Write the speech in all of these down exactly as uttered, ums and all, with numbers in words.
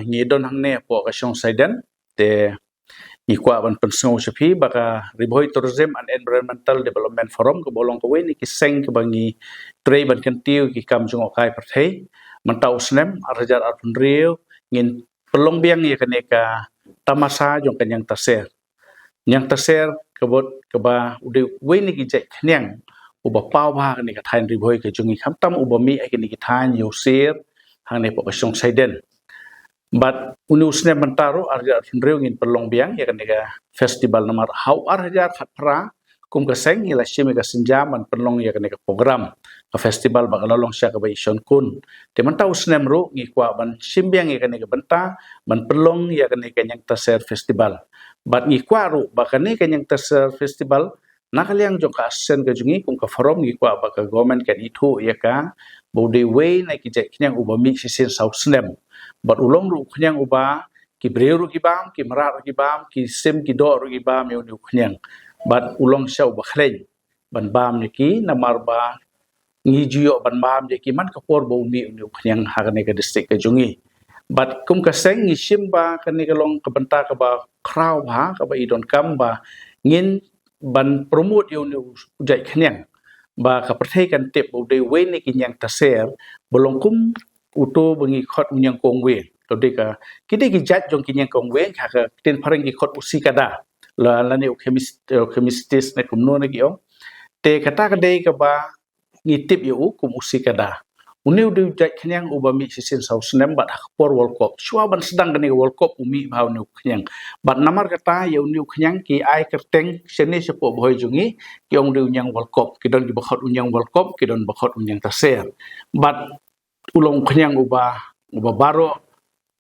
ngi don hangne hapoh ka Shong Saiden, te ngi kwah ban pynsngew sha phi ba ka Ri Bhoi Tourism and Environmental Development Forum kaba long kawei na ki seng kaba ngi trei ban kyntiew ki kam jngohkai pyrthei. Mynta u snem ar hajar arphew hynriew ngin pynlong biang ïa kane ka tamasa jong ka Ñiang Taser. Ñiang Taser kaba, kaba u dei uwei na ki jait khñiang uba paw bha ha kane ka thaiñ Ri Bhoi ka jong ngi, khamtam uba mih ha kine ki thaiñ Ïewsier hangne hapoh ka Shong Saiden. Bad une u snem mynta ruh ar hajar arphew hynriew ngin pynlong biang ïa kane ka festival, namar ha u ar hajar khatphra kum ka seng ngi la shim ïa ka sienjam ban pynlong ïa kane ka program, ka festival ba ka la long sha kaba i Shon Kun. Te mynta u snem ruh ngi kwah ban shim biang ïa kane ka bynta ban pynlong ïa kane ka Ñiang Taser Festival. Bad ngi kwah ruh ba kane ka Ñiang Taser Festival, na ka liang jong ka association ka jong ngi kum ka forum, ngi kwah ba ka government kan ithuh ïa ka ba u dei uwei na ki jait khñiang uba mih shisien saw snem. Bad u long ruh u khñiang uba ki briew ruh ki bam, ki mrad ruh ki bam, ki sim ki doh ruh ki bam ïa une u khñiang. Bad u long shisha uba khleiñ ban bam ïa ki, namar ba ngi ju ïoh ban bam ïa ki man ka por ba u mih une u khñiang ha kane ka district ka jong ngi. Bad kum ka seng ngi shim ba kane ka long ka bynta kaba khraw bha kaba i donkam ba ngin ban promote ïa une u jait khñiang ba ka pyrthei kan tip ba u dei uwei na ki Ñiang Taser ba long kum uto ba ngi khot u Ñiang Kongwei. Ka dei ka, ki dei ki jait jong ki Ñiang Kongwei, ha ka ktien phareng ki khot u cicada, la, lane u chemis-, u chemistris ne kumno ne ki ong. Te kata ka dei kaba ngi tip ïa u kum u cicada. Une u dei u jait khñiang uba mih shisien saw snem bad ha ka por World Cup, shuwa ban sdang kane ka World Cup u mih bha une u khñiang. Bad namar kata ïa une u khñiang ki ai kyrteng shane shapoh Bhoi jong ngi, ki ong u dei u Ñiang World Cup, ki don kiba khot u Ñiang World Cup, ki don ba khot u Ñiang Taser. Bad u long u khñiang uba, uba baroh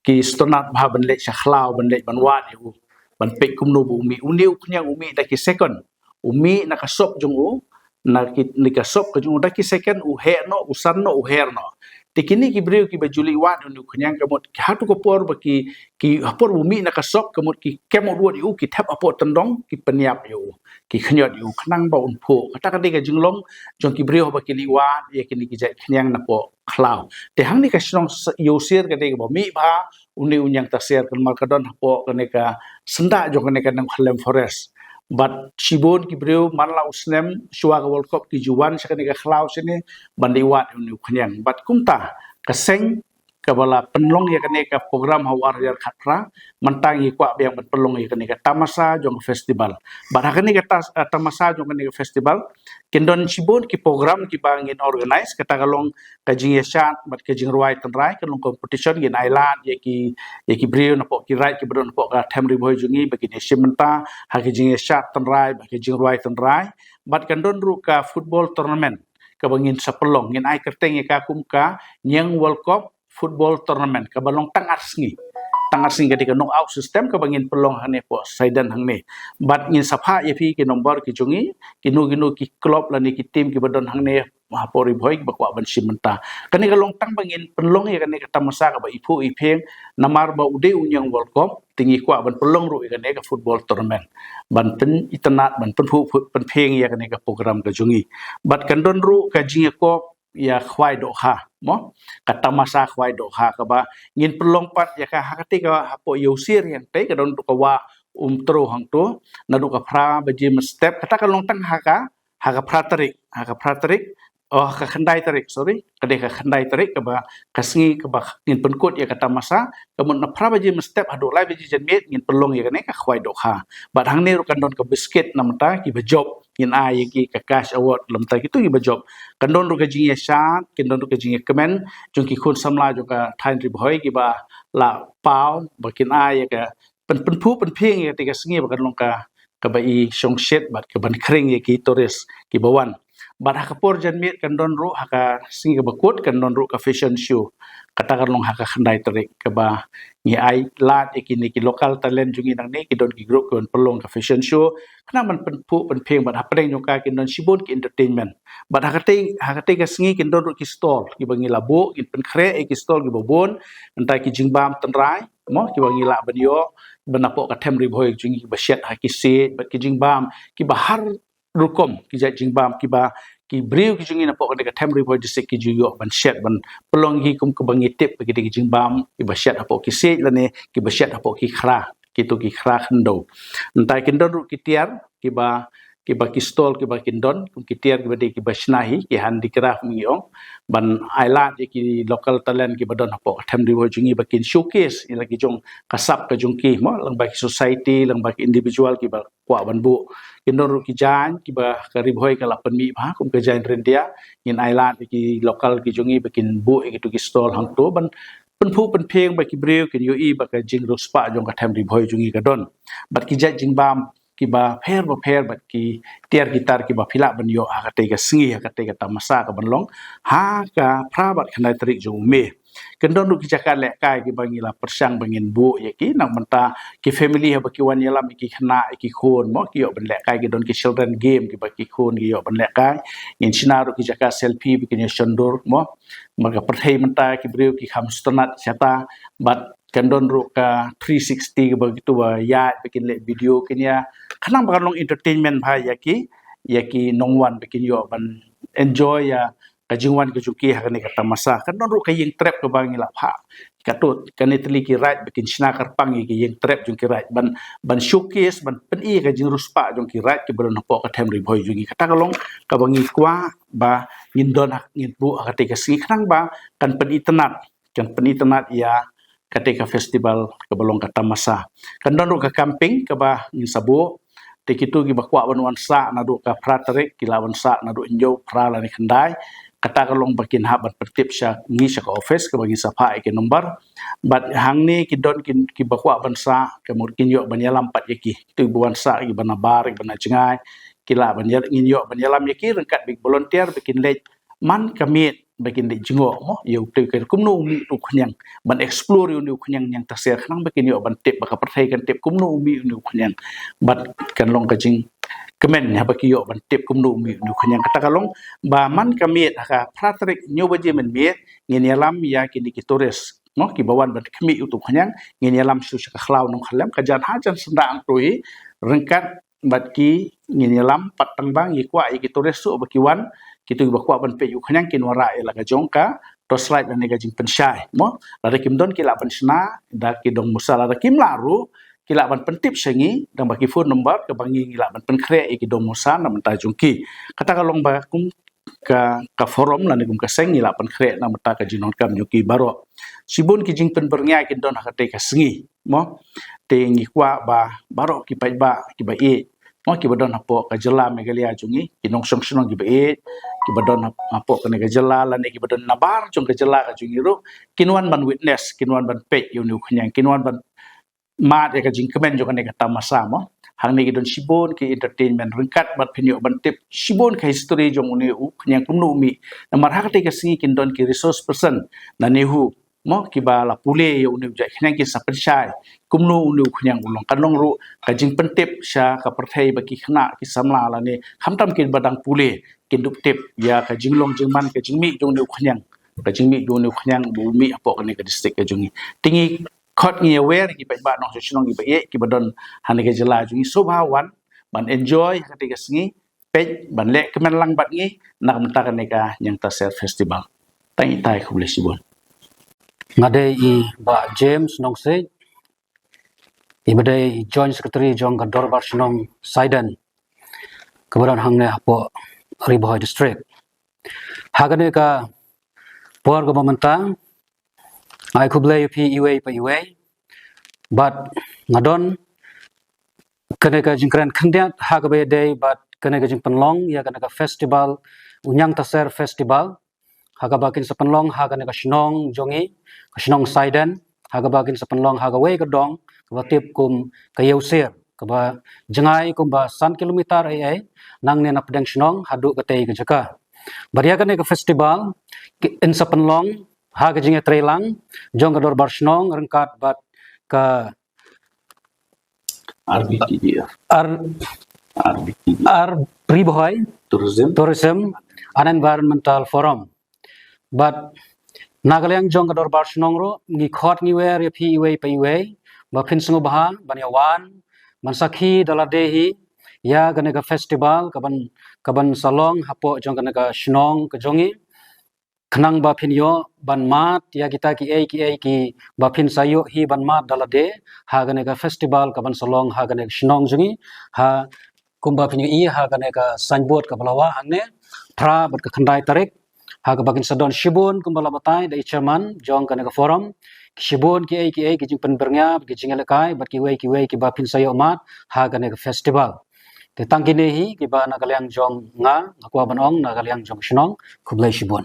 ki sngewtynnat bha ban leit sha khlaw, ban leit ban wad ïa u, ban peit kumno ba u mih. Une u khñiang u mih da ki second, u mih na ka sop jong u, na ki, na ka sop ka jong u da ki second, u heh noh, u san noh, u her noh. Te kine ki briew kiba ju leit wad une u khñiang ka mut ki, hato ka por ba ki, ki ha por ba u mih na ka sop ka mut ki kem ud ïa u, ki thep hapoh tyndong, ki pynïap ïa u, ki khñiot ïa u khnang ba un phuh. Kata ka dei ka jinglong jong ki briew ba ki leit wad ïa kine ki jait khñiang napoh khlaw. Te hangne ka shnong Ïewsier ka dei kaba mih bha, une u Ñiang Taser, ka namar ka don hapoh kane ka syndah jong kane ka Nongkhyllem Forest. Bad shibun ki briew man la u snem shuwa ka World Cup ki ju wan sha kane ka khlaw shane ban leit wad une u khñiang. Bad kumta ka seng kaba la pynlong ïa kane ka program ha u ar hajar khatphra, mynta ngi kwah biang ban pynlong ïa kane ka tamasa jong ka festival. Bad ha kane ka tas-, eh, tamasa jong kane ka festival kin don shibun ki program kiba ngin organize, kata ka long ka jingïashad bad ka jingrwai tynrai, ka long competition, ngin ai lad ïa ki, ïa ki briew napoh ki raid kiba don napoh ka them Ri Bhoi jong ngi ba kin ïashim bynta ha ka jingïashad tynrai bad ka jingrwai tynrai. Bad kan don ruh ka football tournament kaba ngin sa pynlong, ngin ai kyrteng ïa ka kum ka Ñiang World Cup football tournament kaba long tang ar sngi. Tang ar sngi ka dei ka knockout system kaba ngin pynlong hangne hapoh Saiden hangne. Bad ngin sa phah ïa phi ki nombor ki jong ngi, kino kino ki club lane ki team kiba don hangne hapoh Ri Bhoi ba kwah ban shim bynta. Kane ka long tang ba ngin pynlong ïa kane ka tamasa kaba i phuh i phieng, namar ba u dei u Ñiang World Cup, te ngi kwah ban pynlong ruh ïa kane ka football tournament ban pynitynnad, ban pynphuh, pynphieng ïa kane ka program ka jong ngi. Bad kan don ruh ka jingïakop ïa khwai dohkha, mo, ka tamasa khwai dohkha kaba ngin pynlong pat ïa ka ha katei ka, hapoh Ïewsier hangtei, ka don ruh ka wah Umtru hangto, naduh ka phra baje mynstep, kata ka long tang ha ka, ha ka phra tarik, ha ka phra tarik, oh, ha ka khyndai tarik, sorry, ka dei ka khyndai tarik kaba, ka sngi kaba ngin pynkut ïa ka tamasa, ka mut na phra baje mynstep haduh lai baje janmiet ngin pynlong ïa kane ka khwai dohkha. Bad hangne ruh kan don ka biscuit namar kiba jop, ngin ai ïa ki ka cash award namar kito kiba jop. Kan don ruh ka jingïashad, kan don ruh ka jingïakmen jong ki khun samla jong ka thaiñ Ri Bhoi kiba la paw, ba kin ai ïa ka pyn-, pynphuh pynphieng ïa katei ka sngi ba kan long ka, kaba i shongshit bad kaban khring ïa ki tourist kiba wan. Bad ha ka por janmiet kan don ruh, ha ka sngi kaba kut kan don ruh ka fashion show. Kata kan long ha ka khyndai tarik, kaba ngi ai lad ïa kine ki local talent jong ngi nangne, ki don ki group kiban pynlong ka fashion show, khnang ban pynphuh pynphieng. Bad hapdeng jong ka kin don shibun ki entertainment. Bad ha katei, ha katei ka sngi kin don ruh ki stall kiba ngi la buh, kin pynkhreh ïa ki stall kiba bun, mynta ki jingbam tynrai, mo, kiba ngi lah ban ïoh, ban napoh ka them Ri Bhoi jong ngi, kiba shet ha ki siej bad ki jingbam kiba har rukom, ki jait jingbam kiba ki briew ki jong ngi napoh kane ka Them Ri Bhoi District ki ju ïoh ban shet ban pynlong hi kum kaba ngi tip ba ki dei ki jingbam kiba shet hapoh ki siej lane kiba shet hapoh ki khra, kito ki khra khyndew. Nangta kin don ruh ki tiar kiba kiba ki stall kiba kin don kum ki tiar kiba dei kiba shna hi, ki handicraft ngi ong, ban ai lad ïa ki local talent kiba don hapoh ka Them Ri Bhoi jong ngi ba kin showcase ïa la ki jong ka sap ka jong ki mo, lang ba ki society, lang ba ki individual kiba kwah ban buh. Kin don ruh ki jaiñ kiba ka Ri Bhoi ka la pynmih bha kum ka jaiñ ryndia, ngin ai lad ïa ki local ki jong ngi ba kin buh ïa kito ki stall hangto ban pynphuh pynphieng ba ki briew kin ïohi ba ka jingriewspah jong ka Them Ri Bhoi jong ngi ka don. Bad ki jait jingbam kiba pher ba pher bad ki tiar ki tar kiba phi lah ban ïoh ha katei ka sngi, ha katei ka tamasa kaban long ha ka phra bad khyndai tarik jong u May. Kin don ruh ki jaka lehkai kiba ngi la pyrshang ba ngin buh ïa ki, nang mynta ki family haba ki wan ïalam ïa ki khynnah ïa ki khun mo, ki ïoh ban lehkai, ki don ki children game kiba ki khun ki ïoh ban lehkai. Ngin shna ruh ki jaka selfie ba kin ïa shon dur mo. Ba ka pyrthei mynta ki briew ki kham sngewtynnat shata, bad kan don ruh ka three sixty kiba kito ba ïaid ba kin leh video kin ïa, khnang ba kan long entertainment bha ïa ki, ïa ki nongwan ba kin ïoh ban enjoy ïa ka jingwan ka jong ki ha kane ka tamasa. Kan don ruh ka ïing trep kaba ngi la phah, kato kane tylli ki raid ba kin shna kyrpang ïa ki ïing trep jong ki raid ban, ban showcase, ban pyni ka jingriewspah jong ki raid kiba don hapoh ka Them Ri Bhoi jong ngi. Kata ka long kaba ngi kwah ba ngin don ha, ngin buh ha katei ka sngi khnang ba kan pynitynnat, kan pynitynnat ïa katei ka festival kaba long ka tamasa. Kan don ruh ka camping kaba ngin sa buh. Te kito kiba kwah ban wan sah naduh ka phra tarik ki lah ban sah naduh hynñiew, phra lane khyndai. Kata ka long ba kin hap ban pyntip sha ngi sha ka office kaba ngin sa phah ïa ki number. Bad hangne ki don kin, kiba kwah ban sah, ka mut kin ïoh ban ïalam pat ïa ki. Kito kiba wan sah, kiba na bar, kiba na jngai, ki lah ban ïa, ngin ïoh ban ïalam ïa ki ryngkat bad ki volunteer ba kin leit man ka miet ba kin leit jngoh mo ïa uto u khñiang, kumno u mih uto u khñiang, ban explore ïa une u khñiang ñiangtaser khnang ba kin ïoh ban tip, ba ka pyrthei kan tip kumno u mih une u khñiang. Bad kan long ka jingkmen haba ki ïoh ban tip kumno u mih une u khñiang. Kata ka long ba man ka miet ha ka phra tarik hynñiew baje mynmiet ngin ïalam ïa kine ki tourist mo, kiba wan ban khmih uto u khñiang, ngin ïalam shuh sha ka khlaw Nongkhyllem, ka jan ha jan syndah hangto hi, ryngkat bad ki ngin ïalam pat tang ba ngi kwah ïa ki tourist shuh ba ki wan, kito kiba kwah ban peit ïa u khñiang kin wanrah ïa la ka jong ka torchlight lane ka jingpynshai mo. Lada kim don ki lah ban shna da ki dong musa, lada kim lah ruh ki lah ban pyntip sha ngi da ba ki phone number kaba ngi, ngi lah ban pynkhreh ïa ki dong musa na bynta jong ki. Kata ka long ba kum ka, ka forum lane kum ka seng ngi lah pynkhreh na bynta ka jingdonkam jong ki baroh. Shibun ki jingpynbyrngia kin don ha katei ka sngi mo. Te ngi kwah ba baroh ki paidbah kiba ïeit mo, kiba don hapoh ka jylla Meghalaya jong ngi, ki nongshong shnong kiba ïeit, kiba don hap-, hapoh kane ka jylla lane kiba don nabar jong ka jylla ka jong ngi ruh, kin wan ban witness, kin wan ban peit ïa une u khñiang, kin wan ban mad ïa ka jingkmen jong kane ka tamasa mo. Hangne ki don shibun ki entertainment ryngkat bad phin ïoh ban tip shibun ka history jong une u khñiang kumno u mih. Namar ha katei ka sngi kin don ki resource person na NEHU mo, kiba la pule ïa une u jait khñiang kin sa pynshai kumno une u khñiang u long. Kan long ruh ka jingpyntip sha ka pyrthei ba ki khynnah ki samla lane khamtam kiba dang pule kin dup tip ïa ka jinglong jingman, ka jingmih jong une u khñiang, ka jingmih jong une u khñiang ba u mih hapoh kane ka district ka jong ngi. Te ngi khot ngi aware ki paidbah nongshong shnong kiba ïeit kiba don hangne ka jylla jong ngi shuwa wan ban enjoy ha katei ka sngi, peit ban leh kmen lang bad ngi na ka bynta kane ka Ñiangtaser Festival. Tang itai, khublei shibun. Nga dei i Bah James Nongsiej, iba dei i Joint Secretary jong ka Dorbar Shnong Saiden kaba don hangne hapoh Ri Bhoi District. Ha kane ka por kaba mynta, nga ai khublei ïa phi iwei pa iwei. Bad nga don kane ka jingkren khyndiat ha kaba ïadei bad kane ka jingpynlong ïa kane ka festival, u Ñiangtaser Festival, ha kaba kin sa pynlong ha kane ka shnong jong ngi, ka shnong Saiden, ha kaba kin sa pynlong ha kawei ka dong kaba tip kum ka Ïewsir, kaba jngai kumba san kilometer ei ei nangne na pdeng shnong haduh katei ka jaka. Bad ïa kane ka festival kin sa pynlong ha ka jingïatreilang jong ka Dorbar Shnong ryngkat bad ka R B T D F. R, R B T D F. R Ri Bhoi Tourism. Tourism and Environmental Forum. Bad na ka liang jong ka Dorbar Shnong ruh ngi khot ngi wer ïa phi iwei pa iwei ba phin sngewbha ban ïa wan ban sakhi da lade hi ïa kane ka festival kaban kaban sa long hapoh jong kane ka shnong ka jong ngi, khnang ba phin ïoh ban mad ïa kita kiei kiei kiba phin sa ïoh hi ban mad da lade ha kane ka festival kaban sa long ha kane ka shnong jong ngi. Ha kumba phin ïohi ha kane ka signboard kaba la wah hangne, phra bad ka khyndai tarik, ha kaba kin sa don shibun kumba la batai da i chairman jong kane ka forum, shibun kiei kiei ki jingpynbyrngia, ki jingïalehkai bad kiwei kiwei kiba phin sa ïoh mad ha kane ka festival. Te tang kine hi kiba na ka liang jong nga, nga kwah ban ong na ka liang jong shnong. Khublei shibun.